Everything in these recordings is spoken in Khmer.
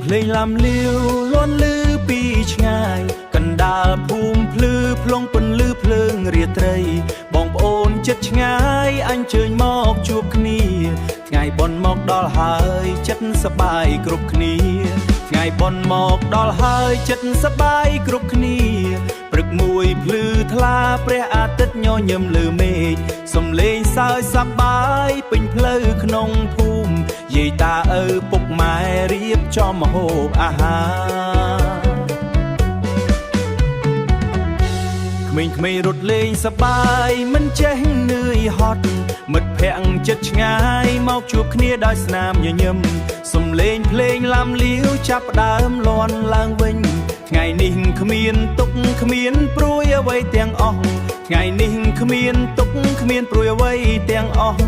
ភ្លេងឡាំលាវលាន់លឺពីឆ្ងាយកណ្ដាលភូមិភ្លឺផ្លងពន្លឺភ្លើងរាត្រីបងប្អូនចិត្តឆ្ងាយអញ្ជើញមកជួបគ្នាថ្ងៃបុណ្យមកដល់ហើយចិត្តសប្បាយគ្រប់គ្នាថ្ងៃបុណ្យមកដល់ហើយចិត្តសប្បាយគ្រប់គ្នាព្រឹកមួយភ្លឺថ្លាព្រះអាទិត្យញញឹមលើមេឃសំលេងសើចសប្បាយពេញផ្លូវក្នុងភូមិយាយតាឪពុកម៉ែរៀបចំម្ហូបអាហារក្មេងៗរត់លេងសប្បាយមិនចេះនឿយហត់មិត្តភក្តិចិត្តឆ្ងាយមកជួបគ្នាដោយស្នាមញញឹមសំលេងភ្លេងឡាំលាវចាប់ផ្ដើមលាន់ឡើងវិញថ្ងៃនេះគ្មានទុក្ខគ្មានព្រួយអ្វីទាំងអស់ថ្ងៃនេះគ្មានទុក្ខគ្មានព្រួយអ្វីទាំងអស់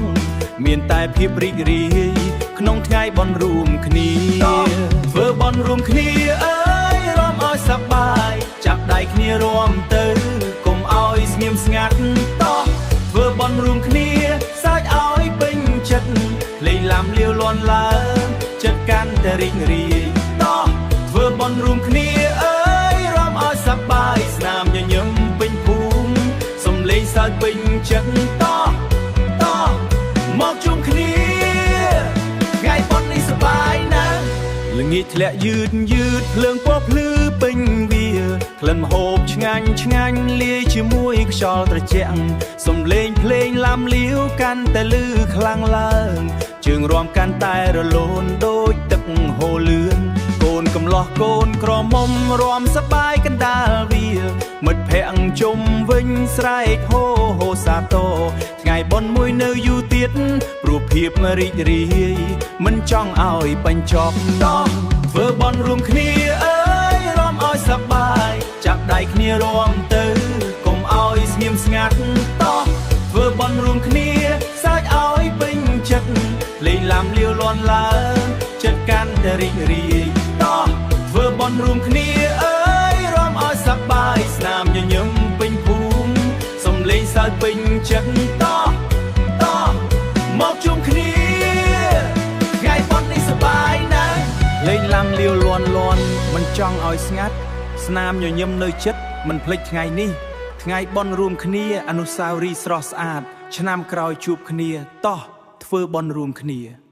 មានតែភាពរីករាយក្នុងថ្ងៃបុណ្យរួមគ្នាធ្វើបុណ្យរួមគ្នាអើយរាំឲ្យសប្បាយចាប់ដៃគ្នារាំទៅកុំឲ្យស្ងៀមស្ងាត់តោះធ្វើបុណ្យរួមគ្នាសើចឲ្យពេញចិត្តលេងឡាំលាវលាន់ឡើងចិត្តកាន់តែរីករាយតោះធ្វើបុណ្យរួមគ្នាអើយរាំឲ្យសប្បាយស្នាមញញឹមពេញភូមិសំលេងសើចពេញចិត្តតោះតោះមកជុំគ្នាថ្ងៃបុណ្យនេះសប្បាយណាស់ល្ងាចធ្លាក់យឺតយឺតភ្លើងពណ៌ភ្លឺពេញវាក្លិនម្ហូបឆ្ងាញ់ឆ្ងាញ់លាយជាមួយខ្យល់ត្រជាក់សំលេងភ្លេងឡាំលាវកាន់តែលឺខ្លាំងឡើងជើងរាំកាន់តែរលូនដូចទឹកហូរលឿនកូនកំលោះកូនក្រមុំរាំសប្បាយកណ្ដាលវាលមិត្តភក្តិជុំវិញស្រែកហូហូសាទរថ្ងៃបុណ្យមួយនៅយូរទៀតព្រោះភាពរីករាយមិនចង់ឲ្យបញ្ចប់តោះធ្វើបុណ្យរួមគ្នាអើយរាំឲ្យសប្បាយចាប់ដៃគ្នារាំទៅកុំឲ្យស្ងៀមស្ងាត់តោះធ្វើបុណ្យរួមគ្នាសើចឲ្យពេញចិត្តលេងឡាំលាវលាន់ឡើងចិត្តកាន់តែរីករាយតោះធ្វើបុណ្យរួមគ្នាអើយរាំឲ្យសប្បាយស្នាមញញឹមពេញភូមិសំលេងសើចពេញចិត្តតោះតោះមកជុំគ្នាថ្ងៃបុណ្យនេះសប្បាយណាស់លេងឡាំលាវលាន់លាន់មិនចង់ឲ្យស្ងាត់ស្នាមញញឹមនៅចិត្តមិនភ្លេចថ្ងៃនេះថ្ងៃបុណ្យរួមគ្នាអនុស្សាវរីយ៍ស្រស់ស្អាតឆ្នាំក្រោយជួបគ្នាតោះធ្វើបុណ្យរួមគ្នា។